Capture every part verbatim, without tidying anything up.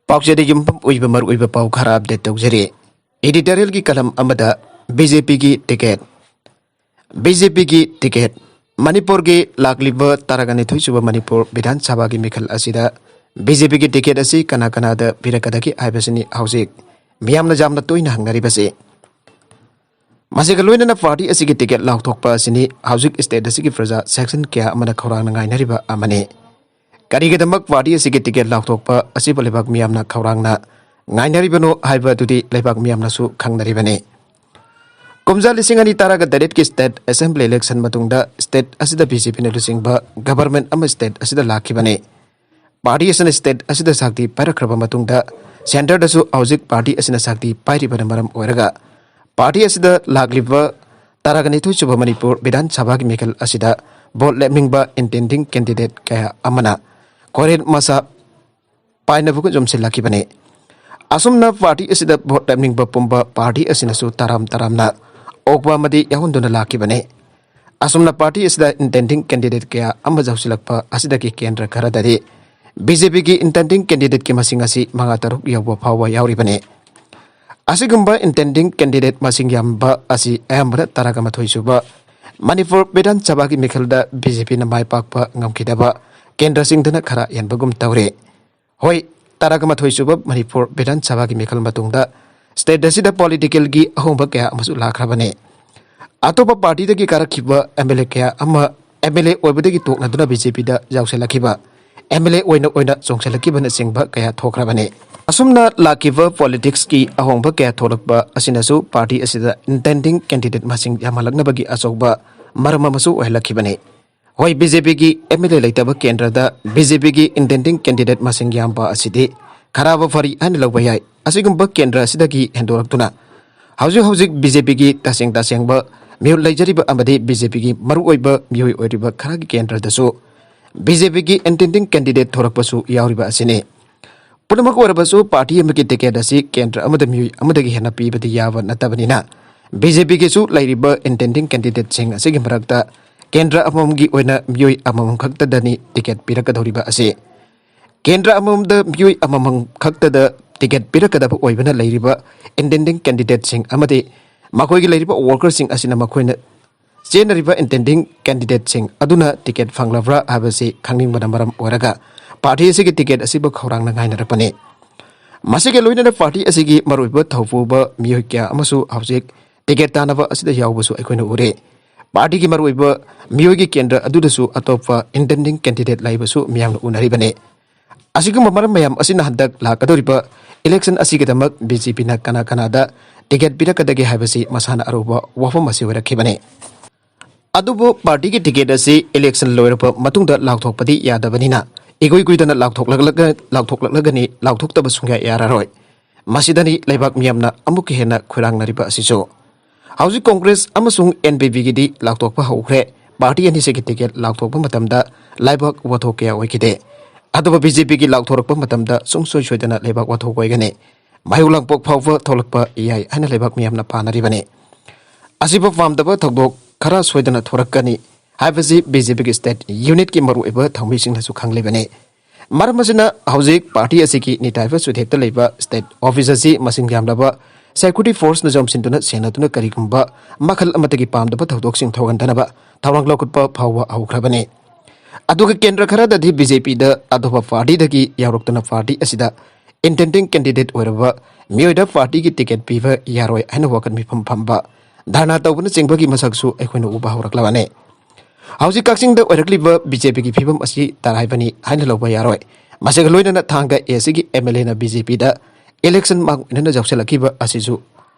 ꯄꯥꯎꯆꯦꯗ ꯌꯨꯝꯐꯝ ꯑꯣꯏꯕ ꯃꯔꯨꯑꯣꯏꯕ ꯄꯥꯎ ꯈꯔ ꯑꯞꯗꯦꯠ ꯇꯧꯖꯔꯤ꯫ ꯏꯗꯤꯇꯣꯔꯤꯌꯦꯜꯒꯤ ꯀꯂꯝ ꯑꯃꯗ ꯕꯤ ꯖꯦ ꯄꯤꯒꯤ ꯇꯤꯀꯦꯠ, ꯕꯤ ꯖꯦ ꯄꯤꯒꯤ ꯇꯤꯀꯦꯠ꯫ ꯃꯅꯤꯄꯨꯔꯒꯤ ꯂꯥꯛꯂꯤꯕ ꯇꯔꯥꯒ ꯅꯤꯊꯣꯏ ꯁꯨꯕ ꯃꯅꯤꯄꯨꯔ ꯕꯤꯙꯥꯟ ꯁꯚꯥꯒꯤ ꯃꯤꯈꯜ ꯑꯁꯤꯗ ꯕꯤ ꯖꯦ ꯄꯤꯒꯤ ꯇꯤꯀꯦꯠ ꯑꯁꯤ ꯀꯅꯥ ꯀꯅꯥꯗ ꯄꯤꯔꯛꯀꯗꯒꯦ ꯍꯥꯏꯕꯁꯤꯅꯤ ꯍꯧꯖꯤꯛ ꯃꯤꯌꯥꯝꯅ ꯌꯥꯝꯅ ꯇꯣꯏꯅ ꯍꯪꯅꯔꯤꯕꯁꯤ꯫ ꯃꯁꯤꯒ ꯂꯣꯏꯅꯅ ꯄꯥꯔꯇꯤ ꯑꯁꯤꯒꯤ ꯇꯤꯀꯦꯠ ꯂꯥꯎꯊꯣꯛꯄ ꯑꯁꯤꯅꯤ ꯍꯧꯖꯤꯛ ꯁ꯭ꯇꯦꯠ ꯑꯁꯤꯒꯤ ꯄ꯭ꯔꯖꯥ ꯁꯦꯛꯁꯟ ꯀꯌꯥ ꯑꯃꯅ ꯈꯧꯔꯥꯡꯅ ꯉꯥꯏꯅꯔꯤꯕ ꯑꯃꯅꯤ꯫ ꯀꯔꯤꯒꯤꯗꯃꯛ ꯄꯥꯔꯇꯤ ꯑꯁꯤꯒꯤ ꯇꯤꯀꯦꯠ ꯂꯥꯎꯊꯣꯛꯄ ꯑꯁꯤꯕꯨ ꯂꯩꯕꯥꯛ ꯃꯤꯌꯥꯝꯅ ꯈꯧꯔꯥꯡꯅ ꯉꯥꯏꯅꯔꯤꯕꯅꯣ ꯍꯥꯏꯕ ꯑꯗꯨꯗꯤ ꯂꯩꯕꯥꯛ ꯃꯤꯌꯥꯝꯅꯁꯨ ꯈꯪꯅꯔꯤꯕꯅꯤ꯫ ꯀꯨꯝꯖꯥ ꯂꯤꯁꯤꯡ ꯑꯅꯤ ꯇꯔꯥꯒ ꯇꯔꯦꯠꯀꯤ ꯁ꯭ꯇꯦꯠ ꯑꯦꯁꯦꯝꯕ꯭ꯂꯤ ꯏꯂꯦꯛꯁꯟ ꯃꯇꯨꯡꯗ ꯁ꯭ꯇꯦꯠ ꯑꯁꯤꯗ ꯕꯤ ꯖꯦ ꯄꯤꯅ ꯂꯨꯆꯤꯡꯕ ꯒꯕꯔꯃꯦꯟ ꯑꯃ ꯁ꯭ꯇꯦꯠ ꯑꯁꯤꯗ ꯂꯥꯛꯈꯤꯕꯅꯤ꯫ ꯄꯥꯔꯇꯤ ꯑꯁꯤꯅ ꯁ꯭ꯇꯦꯠ ꯑꯁꯤꯗ ꯁꯛꯇꯤ ꯄꯥꯏꯔꯛꯈ꯭ꯔꯕ ꯃꯇꯨꯡꯗ ꯁꯦꯟꯇꯔꯗꯁꯨ ꯍꯧꯖꯤꯛ ꯄꯥꯔꯇꯤ ꯑꯁꯤꯅ ꯁꯛꯇꯤ ꯄꯥꯏꯔꯤꯕꯅ ꯃꯔꯝ ꯑꯣꯏꯔꯒ ꯄꯥꯔꯇꯤ ꯑꯁꯤꯗ ꯂꯥꯛꯂꯤꯕ ꯇꯔꯥꯒ ꯅꯤꯊꯣꯏ ꯁꯨꯕ ꯃꯅꯤꯄꯨꯔ ꯕꯤꯙꯥꯟ ꯁꯚꯥꯒꯤ ꯃꯤꯈꯜ ꯑꯁꯤꯗ ꯚꯣꯠ ꯂꯦꯞꯅꯤꯡꯕ ꯏꯟꯇꯦꯟꯗꯤꯡ ꯀꯦꯟꯗꯤꯗꯦꯠ ꯀꯌꯥ ꯑꯃꯅ ꯈꯣꯏꯔꯦꯟ ꯃꯁꯥ ꯄꯥꯏꯅꯕꯒ ꯌꯣꯝꯁꯤꯜꯂꯛꯈꯤꯕꯅꯤ꯫ ꯑꯁꯨꯝꯅ ꯄꯥꯔꯇꯤ ꯑꯁꯤꯗ ꯚꯣꯠ ꯂꯦꯞꯅꯤꯡꯕ ꯄꯨꯝꯕ ꯄꯥꯔꯇꯤ ꯑꯁꯤꯅꯁꯨ ꯇꯔꯥꯝ ꯇꯔꯥꯝꯅ ꯑꯣꯛꯄ ꯑꯃꯗꯤ ꯌꯥꯎꯍꯟꯗꯨꯅ ꯂꯥꯛꯈꯤꯕꯅꯤ꯫ ꯑꯁꯨꯝꯅ ꯄꯥꯔꯇꯤ ꯑꯁꯤꯗ ꯏꯟꯇꯦꯟꯗꯤꯡ ꯀꯦꯟꯗꯤꯗꯦꯠ ꯀꯌꯥ ꯑꯃ ꯌꯥꯎꯁꯤꯜꯂꯛꯄ ꯑꯁꯤꯗꯒꯤ ꯀꯦꯟꯗ꯭ꯔ ꯈꯔꯗꯗꯤ ꯕꯤ ꯖꯦ ꯄꯤꯒꯤ ꯏꯟꯇꯦꯟꯗꯤꯡ ꯀꯦꯟꯗꯤꯗꯦꯠꯀꯤ ꯃꯁꯤꯡ ꯑꯁꯤ ꯃꯉꯥ ꯇꯔꯨꯛ ꯌꯧꯕ ꯐꯥꯎꯕ ꯌꯥꯎꯔꯤꯕꯅꯤ꯫ ꯑꯁꯤꯒꯨꯝꯕ ꯏꯟꯇꯦꯟꯗꯤꯡ ꯀꯦꯟꯗꯤꯗꯦꯠ ꯃꯁꯤꯡ ꯌꯥꯝꯕ ꯑꯁꯤ ꯑꯌꯥꯝꯕꯅ ꯇꯔꯥꯒ ꯃꯥꯊꯣꯏ ꯁꯨꯕ ꯃꯅꯤꯄꯨꯔ ꯕꯤꯙꯥꯟ ꯁꯚꯥꯒꯤ ꯃꯤꯈꯜꯗ ꯕꯤ ꯖꯦ ꯄꯤꯅ ꯃꯥꯏ ꯄꯥꯛꯄ ꯉꯝꯈꯤꯗꯕ ꯀꯦꯟꯗ꯭ꯔꯁꯤꯡꯗꯅ ꯈꯔ ꯍꯦꯟꯕꯒꯨꯝ ꯇꯧꯔꯦ꯫ ꯍꯣꯏ, ꯇꯔꯥꯒ ꯃꯥꯊꯣꯏ ꯁꯨꯕ ꯃꯅꯤꯄꯨꯔ ꯕꯤꯙꯥꯟ ꯁꯚꯥꯒꯤ ꯃꯤꯈꯜ ꯃꯇꯨꯡꯗ ꯁ꯭ꯇꯦꯠ ꯑꯁꯤꯗ ꯄꯣꯂꯤꯇꯤꯀꯦꯜꯒꯤ ꯑꯍꯣꯡꯕ ꯀꯌꯥ ꯑꯃꯁꯨ ꯂꯥꯛꯈ꯭ꯔꯕꯅꯤ꯫ ꯑꯇꯣꯞꯄ ꯄꯥꯔꯇꯤꯗꯒꯤ ꯀꯥꯔꯛꯈꯤꯕ ꯑꯦꯝ ꯑꯦꯜ ꯑꯦ ꯀꯌꯥ ꯑꯃ ꯑꯦꯝ ꯑꯦꯜ ꯑꯦ ꯑꯣꯏꯕꯗꯒꯤ ꯇꯣꯛꯅꯗꯨꯅ ꯕꯤ ꯖꯦ ꯄꯤꯗ ꯌꯥꯎꯁꯤꯜꯂꯛꯈꯤꯕ, ꯑꯦꯝ ꯑꯦꯜ ꯑꯦ ꯑꯣꯏꯅ ꯑꯣꯏꯅ ꯆꯣꯡꯁꯤꯜꯂꯛꯈꯤꯕꯅꯆꯤꯡꯕ ꯀꯌꯥ ꯊꯣꯛꯈ꯭ꯔꯕꯅꯤ꯫ ꯑꯁꯨꯝꯅ ꯂꯥꯛꯈꯤꯕ ꯄꯣꯂꯤꯇꯤꯛꯁꯀꯤ ꯑꯍꯣꯡꯕ ꯀꯌꯥ ꯊꯣꯛꯂꯛꯄ ꯑꯁꯤꯅꯁꯨ ꯄꯥꯔꯇꯤ ꯑꯁꯤꯗ ꯏꯟꯇꯦꯟꯗꯤꯡ ꯀꯦꯟꯗꯤꯗꯦꯠ ꯃꯁꯤꯡ ꯌꯥꯝꯍꯜꯂꯛꯅꯕꯒꯤ ꯑꯆꯧꯕ ꯃꯔꯝ ꯑꯃꯁꯨ ꯑꯣꯏꯍꯜꯂꯛꯈꯤꯕꯅꯤ꯫ ꯍꯣꯏ, ꯕꯤ ꯖꯦ ꯄꯤꯒꯤ ꯑꯦꯝ ꯑꯦꯜ ꯑꯦ ꯂꯩꯇꯕ ꯀꯦꯟꯗ꯭ꯔꯗ ꯕꯤ ꯖꯦ ꯄꯤꯒꯤ ꯏꯟꯇꯦꯟꯗꯤꯡ ꯀꯦꯟꯗꯤꯗꯦꯠ ꯃꯁꯤꯡ ꯌꯥꯝꯕ ꯑꯁꯤꯗꯤ ꯈꯔꯕ ꯐꯔꯤ ꯍꯥꯏꯅ ꯂꯧꯕ ꯌꯥꯏ꯫ ꯑꯁꯤꯒꯨꯝꯕ ꯀꯦꯟꯗ꯭ꯔ ꯑꯁꯤꯗꯒꯤ ꯍꯦꯟꯗꯣꯔꯛꯇꯨꯅ ꯍꯧꯖꯤꯛ ꯍꯧꯖꯤꯛ ꯕꯤ ꯖꯦ ꯄꯤꯒꯤ ꯇꯁꯦꯡ ꯇꯁꯦꯡꯕ ꯃꯤꯍꯨꯠ ꯂꯩꯖꯔꯤꯕ ꯑꯃꯗꯤ ꯕꯤ ꯖꯦ ꯄꯤꯒꯤ ꯃꯔꯨꯑꯣꯏꯕ ꯃꯤꯑꯣꯏ ꯑꯣꯏꯔꯤꯕ ꯈꯔꯒꯤ ꯀꯦꯟꯗ꯭ꯔꯗꯁꯨ ꯕꯤ ꯖꯦ ꯄꯤꯒꯤ ꯏꯟꯇꯦꯟꯗꯤꯡ ꯀꯦꯟꯗꯤꯗꯦꯠ ꯊꯣꯔꯛꯄꯁꯨ ꯌꯥꯎꯔꯤꯕ ꯑꯁꯤꯅꯤ꯫ ꯄꯨꯝꯅꯃꯛ ꯑꯣꯏꯔꯕꯁꯨ ꯄꯥꯔꯇꯤ ꯑꯃꯒꯤ ꯇꯤꯀꯦꯠ ꯑꯁꯤ ꯀꯦꯟꯗ꯭ꯔ ꯑꯃꯗ ꯃꯤꯑꯣꯏ ꯑꯃꯗꯒꯤ ꯍꯦꯟꯅ ꯄꯤꯕꯗꯤ ꯌꯥꯕ ꯅꯠꯇꯕꯅꯤꯅ ꯕꯤ ꯖꯦ ꯄꯤꯒꯤꯁꯨ ꯂꯩꯔꯤꯕ ꯏꯟꯇꯦꯟꯗꯤꯡ ꯀꯦꯟꯗꯤꯗꯦꯠꯁꯤꯡ ꯑꯁꯤꯒꯤ ꯃꯔꯛꯇ ꯀꯦꯟꯗ꯭ꯔ ꯑꯃꯃꯝꯒꯤ ꯑꯣꯏꯅ ꯃꯤꯑꯣꯏ ꯑꯃꯃꯝ ꯈꯛꯇꯗꯅꯤ ꯇꯤꯀꯦꯠ ꯄꯤꯔꯛꯀꯗꯧꯔꯤꯕ ꯑꯁꯤ꯫ ꯀꯦꯟꯗ꯭ꯔ ꯑꯃꯃꯝꯗ ꯃꯤꯑꯣꯏ ꯑꯃꯃꯝ ꯈꯛꯇꯗ ꯇꯤꯀꯦꯠ ꯄꯤꯔꯛꯀꯗꯕ ꯑꯣꯏꯕꯅ, ꯂꯩꯔꯤꯕ intending candidateꯁꯤꯡ ꯑꯃꯗꯤ ꯃꯈꯣꯏꯒꯤ ꯂꯩꯔꯤꯕ workerꯁꯤꯡ ꯑꯁꯤꯅ ꯃꯈꯣꯏꯅ ꯆꯦꯟꯅꯔꯤꯕ intending candidateꯁꯤꯡ ꯑꯗꯨꯅ ꯇꯤꯀꯦꯠ ꯐꯪꯂꯕ꯭ꯔꯥ ꯍꯥꯏꯕꯁꯤ ꯈꯪꯅꯤꯡꯕꯅ ꯃꯔꯝ ꯑꯣꯏꯔꯒ ꯄꯥꯔꯇꯤ ꯑꯁꯤꯒꯤ ꯇꯤꯀꯦꯠ ꯑꯁꯤꯕꯨ ꯈꯧꯔꯥꯡꯅ ꯉꯥꯏꯅꯔꯛꯄꯅꯤ꯫ ꯃꯁꯤꯒ ꯂꯣꯏꯅꯅ ꯄꯥꯔꯇꯤ ꯑꯁꯤꯒꯤ ꯃꯔꯨꯑꯣꯏꯕ ꯊꯧꯄꯨꯕ ꯃꯤꯑꯣꯏ ꯀꯌꯥ ꯑꯃꯁꯨ ꯍꯧꯖꯤꯛ ꯇꯤꯀꯦꯠ ꯇꯥꯟꯅꯕ ꯑꯁꯤꯗ ꯌꯥꯎꯕꯁꯨ ꯑꯩꯈꯣꯏꯅ ꯎꯔꯦ꯫ ꯄꯥꯔꯇꯤꯒꯤ ꯃꯔꯨꯑꯣꯏꯕ ꯃꯤꯑꯣꯏꯒꯤ ꯀꯦꯟꯗ꯭ꯔ ꯑꯗꯨꯗꯁꯨ ꯑꯇꯣꯞꯄ intending candidate ꯂꯩꯕꯁꯨ ꯃꯤꯌꯥꯝꯅ ꯎꯅꯔꯤꯕꯅꯤ꯫ ꯑꯁꯤꯒꯨꯝꯕ ꯃꯔꯝ ꯃꯌꯥꯝ ꯑꯁꯤꯅ ꯍꯟꯗꯛ ꯂꯥꯛꯀꯗꯧꯔꯤꯕ election ꯑꯁꯤꯒꯤꯗꯃꯛ BJPꯅ ꯀꯅꯥ ꯀꯅꯥꯗ ꯇꯤꯀꯦꯠ ꯄꯤꯔꯛꯀꯗꯒꯦ ꯍꯥꯏꯕꯁꯤ ꯃꯁꯥꯅ ꯑꯔꯨꯕ ꯋꯥꯐꯝ ꯑꯁꯤ ꯑꯣꯏꯔꯛꯈꯤꯕꯅꯤ꯫ ꯑꯗꯨꯕꯨ ꯄꯥꯔꯇꯤꯒꯤ ꯇꯤꯀꯦꯠ ꯑꯁꯤ election ꯂꯣꯏꯔꯕ ꯃꯇꯨꯡꯗ ꯂꯥꯎꯊꯣꯛꯄꯗꯤ ꯌꯥꯗꯕꯅꯤꯅ, ꯏꯀꯨꯏ ꯀꯨꯏꯗꯅ ꯂꯥꯎꯊꯣꯛꯂꯛꯂꯒ-, ꯂꯥꯎꯊꯣꯛꯂꯛꯂꯒꯅꯤ, ꯂꯥꯎꯊꯣꯛꯇꯕ ꯁꯨꯡꯌꯥ ꯌꯥꯔꯔꯣꯏ꯫ ꯃꯁꯤꯗꯅꯤ ꯂꯩꯕꯥꯛ ꯃꯤꯌꯥꯝꯅ ꯑꯃꯨꯛꯀ ꯍꯦꯟꯅ ꯈꯣꯏꯔꯥꯡꯅꯔꯤꯕ ꯑꯁꯤꯁꯨ꯫ ꯍꯧꯖꯤꯛ ꯀꯣꯡꯒ꯭ꯔꯦꯁ ꯑꯃꯁꯨꯡ NPPꯒꯤꯗꯤ ꯂꯥꯎꯊꯣꯛꯄ ꯍꯧꯈ꯭ꯔꯦ꯫ ꯄꯥꯔꯇꯤ ꯑꯅꯤꯁꯤꯒꯤ ꯇꯤꯀꯦꯠ ꯂꯥꯎꯊꯣꯛꯄ ꯃꯇꯝꯗ ꯂꯥꯏꯕꯛ ꯋꯥꯊꯣꯛ ꯀꯌꯥ ꯑꯣꯏꯈꯤꯗꯦ꯫ ꯑꯗꯨꯕꯨ BJPꯒꯤ ꯂꯥꯎꯊꯣꯔꯛꯄ ꯃꯇꯝꯗ ꯁꯨꯡꯁꯣꯏ ꯁꯣꯏꯗꯅ ꯂꯩꯕꯥꯛ ꯋꯥꯊꯣꯛ ꯑꯣꯏꯒꯅꯤ꯫ ꯃꯍꯩ ꯂꯥꯡꯄꯣꯛ ꯐꯥꯎꯕ ꯊꯣꯛꯂꯛꯄ ꯌꯥꯏ ꯍꯥꯏꯅ ꯂꯩꯕꯥꯛ ꯃꯤꯌꯥꯝꯅ ꯄꯥꯅꯔꯤꯕꯅꯤ꯫ ꯑꯁꯤꯕꯨ ꯄꯥꯝꯗꯕ ꯊꯧꯗꯣꯛ ꯈꯔ ꯁꯣꯏꯗꯅ ꯊꯣꯔꯛꯀꯅꯤ ꯍꯥꯏꯕꯁꯤ BJPꯒꯤ state unitꯀꯤ ꯃꯔꯨꯑꯣꯏꯕ ꯊꯧꯃꯤꯁꯤꯡꯅꯁꯨ ꯈꯪꯂꯤꯕꯅꯤ꯫ ꯃꯔꯝ ꯑꯁꯤꯅ ꯍꯧꯖꯤꯛ ꯄꯥꯔꯇꯤ ꯑꯁꯤꯒꯤ ꯅꯤꯇꯥꯏꯕ ꯆꯨꯊꯦꯛꯇ ꯂꯩꯕ state office ꯑꯁꯤ ꯃꯁꯤꯡ ꯌꯥꯝꯂꯕ security forceꯅ ꯌꯣꯝꯁꯤꯟꯗꯨꯅ ꯁꯦꯟꯅꯗꯨꯅ ꯀꯔꯤꯒꯨꯝꯕ ꯃꯈꯜ ꯑꯃꯠꯇꯒꯤ ꯄꯥꯝꯗꯕ ꯊꯧꯗꯣꯛꯁꯤꯡ ꯊꯣꯛꯍꯟꯗꯅꯕ ꯊꯧꯔꯥꯡ ꯂꯧꯈꯠꯄ ꯐꯥꯎꯕ ꯍꯧꯈ꯭ꯔꯕꯅꯤ꯫ ꯑꯗꯨꯒ ꯀꯦꯟꯗ꯭ꯔ ꯈꯔꯗꯗꯤ BJPꯗ ꯑꯇꯣꯞꯄ ꯄꯥꯔꯇꯤꯗꯒꯤ ꯌꯥꯎꯔꯛꯇꯨꯅ ꯄꯥꯔꯇꯤ ꯑꯁꯤꯗ intending candidate ꯑꯣꯏꯔꯕ ꯃꯤꯑꯣꯏꯗ ꯄꯥꯔꯇꯤꯒꯤ ꯇꯤꯀꯦꯠ ꯄꯤꯕ ꯌꯥꯔꯣꯏ ꯍꯥꯏꯅ ꯋꯥꯀꯠ ꯃꯤꯐꯝ ꯐꯝꯕ, ꯙꯔꯅꯥ ꯇꯧꯕꯅꯆꯤꯡꯕꯒꯤ ꯃꯁꯛꯁꯨ ꯑꯩꯈꯣꯏꯅ ꯎꯕ ꯍꯧꯔꯛꯂꯕꯅꯤ꯫ ꯍꯧꯖꯤꯛ ꯀꯛꯆꯤꯡꯗ ꯑꯣꯏꯔꯛꯂꯤꯕ BJPꯒꯤ ꯐꯤꯕꯝ ꯑꯁꯤ ꯇꯔꯥꯏꯕꯅꯤ ꯍꯥꯏꯅ ꯂꯧꯕ ꯌꯥꯔꯣꯏ꯫ ꯃꯁꯤꯒ ꯂꯣꯏꯅꯅ ꯊꯥꯡꯒ Aꯒꯤ MLAꯅ BJPꯗ election ꯃꯥꯡ ꯑꯣꯏꯅꯅ ꯌꯥꯎꯁꯤꯜꯂꯛꯈꯤꯕ ꯑꯁꯤꯁꯨ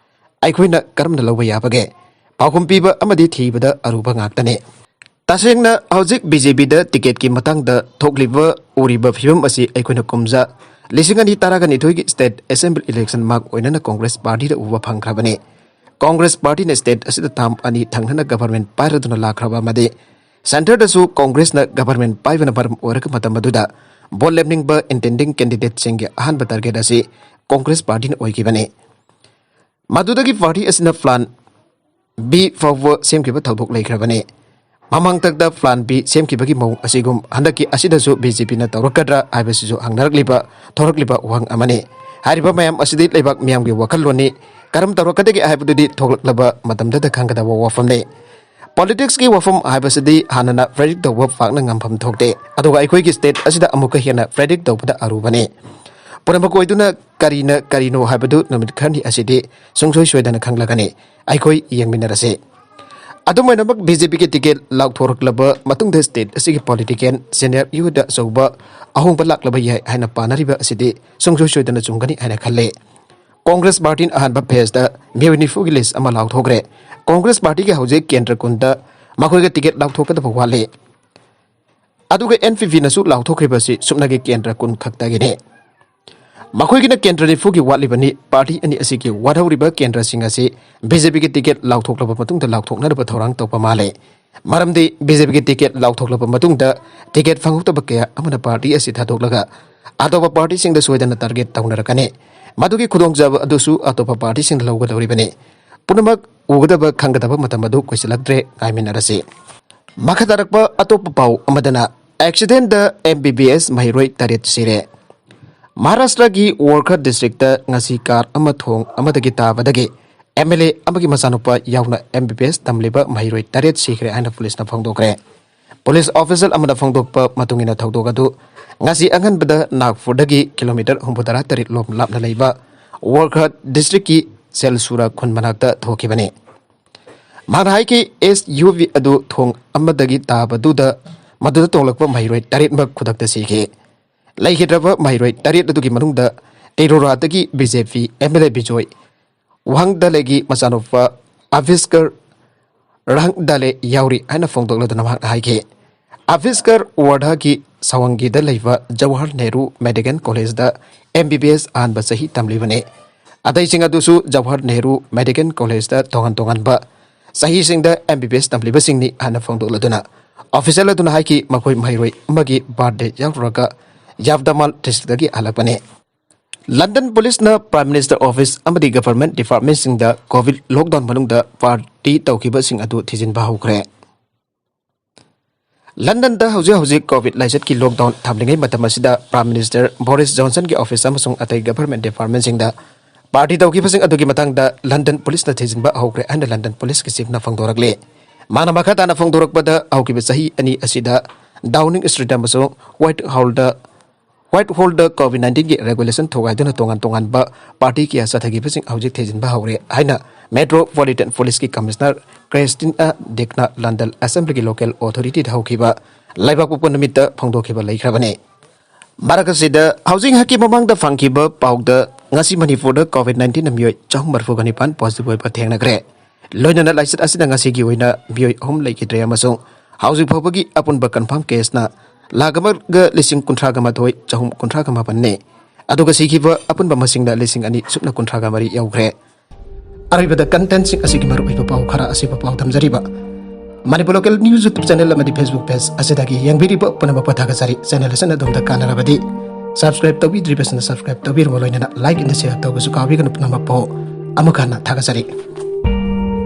ꯑꯩꯈꯣꯏꯅ ꯀꯔꯝꯅ ꯂꯧꯕ ꯌꯥꯕꯒꯦ? ꯄꯥꯎꯈꯨꯝ ꯄꯤꯕ ꯑꯃꯗꯤ ꯊꯤꯕꯗ ꯑꯔꯨꯕ ꯉꯥꯛꯇꯅꯤ꯫ ꯇꯁꯦꯡꯅ ꯍꯧꯖꯤꯛ BJPꯗ ꯇꯤꯀꯦꯠꯀꯤ ꯃꯇꯥꯡꯗ ꯊꯣꯛꯂꯤꯕ, ꯎꯔꯤꯕ ꯐꯤꯕꯝ ꯑꯁꯤ ꯑꯩꯈꯣꯏꯅ ꯀꯨꯝꯖꯥ ꯂꯤꯁꯤꯡ ꯑꯅꯤ ꯇꯔꯥꯒ ꯅꯤꯊꯣꯏꯒꯤ state assembly election ꯃꯥꯡ ꯑꯣꯏꯅꯅ ꯀꯣꯡꯒ꯭ꯔꯦꯁ ꯄꯥꯔꯇꯤꯗ ꯎꯕ ꯐꯪꯈ꯭ꯔꯕꯅꯤ꯫ ꯀꯣꯡꯒ꯭ꯔꯦꯁ ꯄꯥꯔꯇꯤꯅ state ꯑꯁꯤꯗ term ꯑꯅꯤ ꯊꯪꯅꯅ government ꯄꯥꯏꯔꯗꯨꯅ ꯂꯥꯛꯈ꯭ꯔꯕ ꯑꯃꯗꯤ centreꯗꯁꯨ ꯀꯣꯡꯒ꯭ꯔꯦꯁꯅ government ꯄꯥꯏꯕꯅ ꯃꯔꯝ ꯑꯣꯏꯔꯒ ꯃꯇꯝ ꯑꯗꯨꯗ vote ꯂꯦꯞꯅꯤꯡꯕ intending candidateꯁꯤꯡꯒꯤ ꯑꯍꯥꯟꯕ target ꯑꯁꯤ ꯀꯣꯡꯒ꯭ꯔꯦꯁ ꯄꯥꯔꯇꯤꯅ ꯑꯣꯏꯈꯤꯕꯅꯤ꯫ ꯃꯗꯨꯗꯒꯤ ꯄꯥꯔꯇꯤ ꯑꯁꯤꯅ plan B ꯐꯥꯎꯕ ꯁꯦꯝꯈꯤꯕ ꯊꯧꯗꯣꯛ ꯂꯩꯈ꯭ꯔꯕꯅꯤ꯫ ꯃꯃꯥꯡꯊꯛꯇ plan B ꯁꯦꯝꯈꯤꯕꯒꯤ ꯃꯑꯣꯡ ꯑꯁꯤꯒꯨꯝ ꯍꯟꯗꯛꯀꯤ ꯑꯁꯤꯗꯁꯨ BJPꯅ ꯇꯧꯔꯛꯀꯗ꯭ꯔꯥ ꯍꯥꯏꯕꯁꯤꯁꯨ ꯍꯪꯅꯔꯛꯂꯤꯕ, ꯊꯣꯔꯛꯂꯤꯕ ꯋꯥꯍꯪ ꯑꯃꯅꯤ꯫ ꯍꯥꯏꯔꯤꯕ ꯃꯌꯥꯝ ꯑꯁꯤꯗꯤ ꯂꯩꯕꯥꯛ ꯃꯤꯌꯥꯝꯒꯤ ꯋꯥꯈꯜꯂꯣꯟꯅꯤ꯫ ꯀꯔꯝ ꯇꯧꯔꯛꯀꯗꯒꯦ ꯍꯥꯏꯕꯗꯨꯗꯤ ꯊꯣꯛꯂꯛꯂꯕ ꯃꯇꯝꯗꯗ ꯈꯪꯒꯗꯕ ꯋꯥꯐꯝꯅꯤ꯫ Politicsꯀꯤ ꯋꯥꯐꯝ ꯍꯥꯏꯕꯁꯤꯗꯤ ꯍꯥꯟꯅꯅ predict ꯇꯧꯕ ꯄꯥꯛꯅ ꯉꯝꯐꯝ ꯊꯣꯛꯇꯦ꯫ ꯑꯗꯨꯒ ꯑꯩꯈꯣꯏꯒꯤ state ꯑꯁꯤꯗ ꯑꯃꯨꯛꯀ ꯍꯦꯟꯅ predict ꯇꯧꯕꯗ ꯑꯔꯨꯕꯅꯤ꯫ ꯄꯨꯝꯅꯃꯛ ꯑꯣꯏꯗꯨꯅ ꯀꯔꯤꯅ ꯀꯔꯤꯅꯣ ꯍꯥꯏꯕꯗꯨ ꯅꯨꯃꯤꯠ ꯈꯔꯅꯤ ꯑꯁꯤꯗꯤ ꯁꯨꯡꯁꯣꯏ ꯁꯣꯏꯗꯅ ꯈꯪꯂꯒꯅꯤ꯫ ꯑꯩꯈꯣꯏ ꯌꯦꯡꯃꯤꯟꯅꯔꯁꯤ꯫ ꯑꯗꯨꯝ ꯑꯣꯏꯅꯃꯛ BJPꯒꯤ ticket ꯂꯥꯎꯊꯣꯔꯛꯂꯕ ꯃꯇꯨꯡꯗ state ꯑꯁꯤꯒꯤ political scenario-ꯗ ꯑꯆꯧꯕ ꯑꯍꯣꯡꯕ ꯂꯥꯛꯂꯕ ꯌꯥꯏ ꯍꯥꯏꯅ ꯄꯥꯅꯔꯤꯕ ꯑꯁꯤꯗꯤ ꯁꯨꯡꯁꯣꯏ ꯁꯣꯏꯗꯅ ꯆꯨꯝꯒꯅꯤ ꯍꯥꯏꯅ ꯈꯜꯂꯤ꯫ Congress partyꯅ ꯑꯍꯥꯟꯕ phaseꯇ ꯃꯤꯑꯣꯏ ꯅꯤꯐꯨꯒꯤ list ꯑꯃ ꯂꯥꯎꯊꯣꯛꯈ꯭ꯔꯦ꯫ Congress partyꯒꯤ ꯍꯧꯖꯤꯛ ꯀꯦꯟꯗ꯭ꯔ ꯀꯨꯟꯗ ꯃꯈꯣꯏꯒ ticket ꯂꯥꯎꯊꯣꯛꯀꯗꯕ ꯋꯥꯠꯂꯤ꯫ ꯑꯗꯨꯒ NPPꯅꯁꯨ ꯂꯥꯎꯊꯣꯛꯈ꯭ꯔꯤꯕꯁꯤ ꯁꯨꯞꯅꯒꯤ ꯀꯦꯟꯗ꯭ꯔ ꯀꯨꯟ ꯈꯛꯇꯒꯤꯅꯤ꯫ ꯃꯈꯣꯏꯒꯤꯅ ꯀꯦꯟꯗ꯭ꯔ ꯅꯤꯐꯨꯒꯤ ꯋꯥꯠꯂꯤꯕꯅꯤ꯫ Party ꯑꯅꯤ ꯑꯁꯤꯒꯤ ꯋꯥꯠꯍꯧꯔꯤꯕ ꯀꯦꯟꯗ꯭ꯔꯁꯤꯡ ꯑꯁꯤ BJPꯒꯤ ticket ꯂꯥꯎꯊꯣꯛꯂꯕ ꯃꯇꯨꯡꯗ ꯂꯥꯎꯊꯣꯛꯅꯅꯕ ꯊꯧꯔꯥꯡ ꯇꯧꯕ ꯃꯥꯜꯂꯦ꯫ ꯃꯔꯝꯗꯤ BJPꯒꯤ ticket ꯂꯥꯎꯊꯣꯛꯂꯕ ꯃꯇꯨꯡꯗ ticket ꯐꯪꯍꯧꯗꯕ ꯀꯌꯥ ꯑꯃꯅ party ꯑꯁꯤ ꯊꯥꯗꯣꯛꯂꯒ ꯑꯇꯣꯞꯄ partyꯁꯤꯡꯗ ꯁꯣꯏꯗꯅ target ꯇꯧꯅꯔꯛꯀꯅꯤ꯫ ꯃꯗꯨꯒꯤ ꯈꯨꯗꯣꯡꯆꯥꯕ ꯑꯗꯨꯁꯨ ꯑꯇꯣꯞꯄ partyꯁꯤꯡꯅ ꯂꯧꯒꯗꯧꯔꯤꯕꯅꯤ꯫ ꯄꯨꯝꯅꯃꯛ ꯎꯒꯗꯕ ꯈꯪꯒꯗꯕ ꯃꯇꯝ ꯑꯗꯨ ꯀꯨꯏꯁꯤꯜꯂꯛꯇ꯭ꯔꯦ, ꯉꯥꯏꯃꯤꯟꯅꯔꯁꯤ꯫ ꯃꯈꯥ ꯇꯥꯔꯛꯄ ꯑꯇꯣꯞꯄ ꯄꯥꯎ ꯑꯃꯗꯅ, accidentꯗ MBBS ꯃꯍꯩꯔꯣꯏ ꯇꯔꯦꯠ ꯁꯤꯔꯦ꯫ ꯃꯍꯥꯔꯥꯁꯇ꯭ꯔꯒꯤ ꯋꯔꯈꯥ districtꯇ ꯉꯁꯤ car ꯑꯃ ꯊꯣꯡ ꯑꯃꯗꯒꯤ ꯇꯥꯕꯗꯒꯤ MLA ꯑꯃꯒꯤ ꯃꯆꯥꯅꯨꯄꯥ ꯌꯥꯎꯅ MBBS ꯇꯝꯂꯤꯕ ꯃꯍꯩꯔꯣꯏ ꯇꯔꯦꯠ ꯁꯤꯈ꯭ꯔꯦ ꯍꯥꯏꯅ policeꯅ ꯐꯣꯡꯗꯣꯛꯈ꯭ꯔꯦ꯫ Police official ꯑꯃꯅ ꯐꯣꯡꯗꯣꯛꯄ ꯃꯇꯨꯡ ꯏꯟꯅ ꯊꯧꯗꯣꯛ ꯑꯗꯨ ꯉꯁꯤ ꯑꯉꯟꯕꯗ ꯅꯥꯒꯄꯨꯔꯗꯒꯤ kilometre ꯍꯨꯝꯐꯨꯇꯔꯥ ꯇꯔꯦꯠ ꯂꯣꯝ ꯂꯥꯞꯅ ꯂꯩꯕ ꯋꯔꯈꯥ districtꯀꯤ ꯁꯦꯜꯁꯨꯔꯥ ꯈꯨꯟ ꯃꯅꯥꯛꯇ ꯊꯣꯛꯈꯤꯕꯅꯤ꯫ ꯃꯍꯥꯛꯅ ꯍꯥꯏꯈꯤ, SUV ꯑꯗꯨ ꯊꯣꯡ ꯑꯃꯗꯒꯤ ꯇꯥꯕꯗꯨꯗ ꯃꯗꯨꯗ ꯇꯣꯡꯂꯛꯄ ꯃꯍꯩꯔꯣꯏ ꯇꯔꯦꯠꯃꯛ ꯈꯨꯗꯛꯇ ꯁꯤꯈꯤ꯫ ꯂꯩꯈꯤꯗ꯭ꯔꯕ ꯃꯍꯩꯔꯣꯏ ꯇꯔꯦꯠ ꯑꯗꯨꯒꯤ ꯃꯅꯨꯡꯗ ꯇꯦꯔꯣꯔꯥꯗꯒꯤ BJP MLA ꯕꯤꯖꯣꯏ ꯋꯥꯍꯪꯗꯂꯦꯒꯤ ꯃꯆꯥꯅꯨꯄꯥ ꯑꯚꯤꯁꯀꯔ ꯔꯍꯪꯗꯂꯦ ꯌꯥꯎꯔꯤ ꯍꯥꯏꯅ ꯐꯣꯡꯗꯣꯛꯂꯗꯨꯅ ꯃꯍꯥꯛꯅ ꯍꯥꯏꯈꯤ, ꯑꯚꯤꯁꯀꯔ ꯋꯥꯔꯙꯥꯒꯤ ꯁꯋꯪꯒꯤꯗ ꯂꯩꯕ ꯖꯋꯥꯍꯔ ꯅꯦꯍꯔꯨ ꯃꯦꯗꯤꯀꯦꯜ ꯀꯣꯂꯦꯖꯗ MBBS ꯑꯍꯥꯟꯕ ꯆꯍꯤ ꯇꯝꯂꯤꯕꯅꯤ꯫ ꯑꯇꯩꯁꯤꯡ ꯑꯗꯨꯁꯨ ꯖꯋꯥꯍꯔ ꯅꯦꯍꯔꯨ ꯃꯦꯗꯤꯀꯦꯜ ꯀꯣꯂꯦꯖꯗ ꯇꯣꯉꯥꯟ ꯇꯣꯉꯥꯟꯕ ꯆꯍꯤꯁꯤꯡꯗ MBBS ꯇꯝꯂꯤꯕꯁꯤꯡꯅꯤ ꯍꯥꯏꯅ ꯐꯣꯡꯗꯣꯛꯂꯗꯨꯅ, official ꯑꯗꯨꯅ ꯍꯥꯏꯈꯤ, ꯃꯈꯣꯏ ꯃꯍꯩꯔꯣꯏ ꯑꯃꯒꯤ birthday ꯌꯥꯎꯔꯨꯔꯒ ꯌꯥꯕꯗꯃꯥꯜ districtꯇꯒꯤ ꯍꯜꯂꯛꯄꯅꯤ꯫ London policeꯅ Prime Minister Office ꯑꯃꯗꯤ government departmentꯁꯤꯡꯗ COVID lockdown ꯃꯅꯨꯡꯗ party ꯇꯧꯈꯤꯕꯁꯤꯡ ꯑꯗꯨ ꯊꯤꯖꯤꯟꯕ ꯍꯧꯈ꯭ꯔꯦ꯫ ꯂꯟꯗꯟꯗ ꯍꯧꯖꯤꯛ ꯍꯧꯖꯤꯛ ꯀꯣꯚꯤꯗ ꯂꯥꯏꯆꯠꯀꯤ ꯂꯣꯛꯗꯥꯎꯟ ꯊꯝꯂꯤꯉꯩ ꯃꯇꯝ ꯑꯁꯤꯗ ꯄ꯭ꯔꯥꯏꯝ ꯃꯤꯅꯤꯁꯇꯔ ꯕꯣꯔꯤꯁ ꯖꯣꯟꯁꯟꯒꯤ ꯑꯣꯐꯤꯁ ꯑꯃꯁꯨꯡ ꯑꯇꯩ ꯒꯚꯔꯟꯃꯦꯟꯠ ꯗꯤꯄꯥꯔꯠꯃꯦꯟꯠꯁꯤꯡꯗ ꯄꯥꯔꯇꯤ ꯇꯧꯈꯤꯕꯁꯤꯡ ꯑꯗꯨꯒꯤ ꯃꯇꯥꯡꯗ ꯂꯟꯗꯟ ꯄꯨꯂꯤꯁꯅ ꯊꯤꯖꯤꯟꯕ ꯍꯧꯈ꯭ꯔꯦ ꯍꯥꯏꯅ ꯂꯟꯗꯟ ꯄꯨꯂꯤꯁꯀꯤ ꯆꯤꯐꯅ ꯐꯣꯡꯗꯣꯔꯛꯂꯤ꯫ ꯃꯥꯅ ꯃꯈꯥ ꯇꯥꯅ ꯐꯣꯡꯗꯣꯔꯛꯄꯗ, ꯍꯧꯈꯤꯕ ꯆꯍꯤ ꯑꯅꯤ ꯑꯁꯤꯗ ꯗꯥꯎꯅꯤꯡ ꯁ꯭ꯇ꯭ꯔꯤꯠ ꯑꯃꯁꯨꯡ ꯋꯥꯏꯠ ꯍꯣꯜꯗ, ꯋꯥꯏꯠ ꯍꯣꯜꯗ ꯀꯣꯚꯤꯗ ꯅꯥꯏꯟꯇꯤꯟꯒꯤ ꯔꯦꯒꯨꯂꯦꯁꯟ ꯊꯨꯒꯥꯏꯗꯨꯅ ꯇꯣꯉꯥꯟ ꯇꯣꯉꯥꯟꯕ ꯄꯥꯔꯇꯤ ꯀꯌꯥ ꯆꯠꯊꯈꯤꯕꯁꯤꯡ ꯍꯧꯖꯤꯛ ꯊꯤꯖꯤꯟꯕ ꯍꯧꯔꯦ ꯍꯥꯏꯅ ꯃꯦꯇ꯭ꯔꯣꯄꯣꯂꯤꯇꯟ ꯄꯨꯂꯤꯁꯀꯤ ꯀꯃꯤꯁꯅꯔ ꯀ꯭ꯔꯤꯁꯇꯤꯅꯥ ꯗꯤꯛꯅ ꯂꯟꯗꯟ ꯑꯦꯁꯦꯝꯕ꯭ꯂꯤꯒꯤ ꯂꯣꯀꯦꯜ ꯑꯣꯊꯣꯔꯤꯇꯤꯗ ꯍꯧꯈꯤꯕ ꯂꯩꯕꯥꯛꯄꯣꯛꯄ ꯅꯨꯃꯤꯠꯇ ꯐꯣꯡꯗꯣꯛꯈꯤꯕ ꯂꯩꯈ꯭ꯔꯕꯅꯤ꯫ ꯃꯔꯛ ꯑꯁꯤꯗ, ꯍꯧꯖꯤꯛ ꯉꯥꯏꯍꯥꯛꯀꯤ ꯃꯃꯥꯡꯗ ꯐꯪꯈꯤꯕ ꯄꯥꯎꯗ, ꯉꯁꯤ ꯃꯅꯤꯄꯨꯔꯗ ꯀꯣꯚꯤꯗ ꯅꯥꯏꯟꯇꯤꯟꯅ ꯃꯤꯑꯣꯏ ꯆꯍꯨꯝ ꯃꯔꯤꯐꯨꯒ ꯅꯤꯄꯥꯟ ꯄꯣꯖꯤꯇꯤꯚ ꯑꯣꯏꯕ ꯊꯦꯡꯅꯈ꯭ꯔꯦ꯫ ꯂꯣꯏꯅꯅ ꯂꯥꯏꯆꯠ ꯑꯁꯤꯗ ꯉꯁꯤꯒꯤ ꯑꯣꯏꯅ ꯃꯤꯑꯣꯏ ꯑꯍꯨꯝ ꯂꯩꯈꯤꯗ꯭ꯔꯦ ꯑꯃꯁꯨꯡ ꯍꯧꯖꯤꯛ ꯐꯥꯎꯕꯒꯤ ꯑꯄꯨꯟꯕ ꯀꯟꯐꯥꯔꯝ ꯀꯦꯁꯅ ꯂꯥꯈ ꯑꯃꯒ ꯂꯤꯁꯤꯡ ꯀꯨꯟꯊ꯭ꯔꯥꯒ ꯃꯥꯊꯣꯏ ꯆꯍꯨꯝ ꯀꯨꯟꯊ꯭ꯔꯥꯒ ꯃꯥꯄꯟꯅꯤ꯫ ꯑꯗꯨꯒ ꯁꯤꯈꯤꯕ ꯑꯄꯨꯟꯕ ꯃꯁꯤꯡꯅ ꯂꯤꯁꯤꯡ ꯑꯅꯤ ꯁꯨꯞꯅ ꯀꯨꯟꯊ꯭ꯔꯥꯒ ꯃꯔꯤ ꯌꯧꯈ꯭ꯔꯦ꯫ ꯑꯔꯣꯏꯕꯗ, ꯀꯟꯇꯦꯟꯠꯁꯤꯡ ꯑꯁꯤꯒꯤ ꯃꯔꯨꯑꯣꯏꯕ ꯄꯥꯎ ꯈꯔ ꯑꯁꯤꯕꯨ ꯄꯥꯎꯗꯝꯖꯔꯤꯕ Manipur local news YouTube channel ꯑꯃꯗꯤ ꯐꯦꯁꯕꯨꯛ ꯄꯦꯖ ꯑꯁꯤꯗꯒꯤ ꯌꯦꯡꯕꯤꯔꯤꯕ ꯄꯨꯝꯅꯃꯛꯄꯨ ꯊꯥꯒꯠꯆꯔꯤ꯫ ꯆꯦꯅꯦꯜ ꯑꯁꯤꯅ ꯑꯗꯣꯝꯗ ꯀꯥꯟꯅꯔꯕꯗꯤ ꯁꯕꯁꯀ꯭ꯔꯥꯏꯕ ꯇꯧꯕꯤꯗ꯭ꯔꯤꯕꯁꯤꯡꯅ ꯁꯕꯁꯀ꯭ꯔꯥꯏꯕ ꯇꯧꯕꯤꯔꯕ, ꯂꯣꯏꯅꯅ ꯂꯥꯏꯛ ꯑꯃꯗꯤ ꯁꯦꯌꯔ ꯇꯧꯕꯁꯨ ꯀꯥꯎꯕꯤꯒꯅꯨ꯫ ꯄꯨꯝꯅꯃꯛꯄꯨ ꯑꯃꯨꯛ ꯍꯟꯅ ꯊꯥꯒꯠꯆꯔꯤ꯫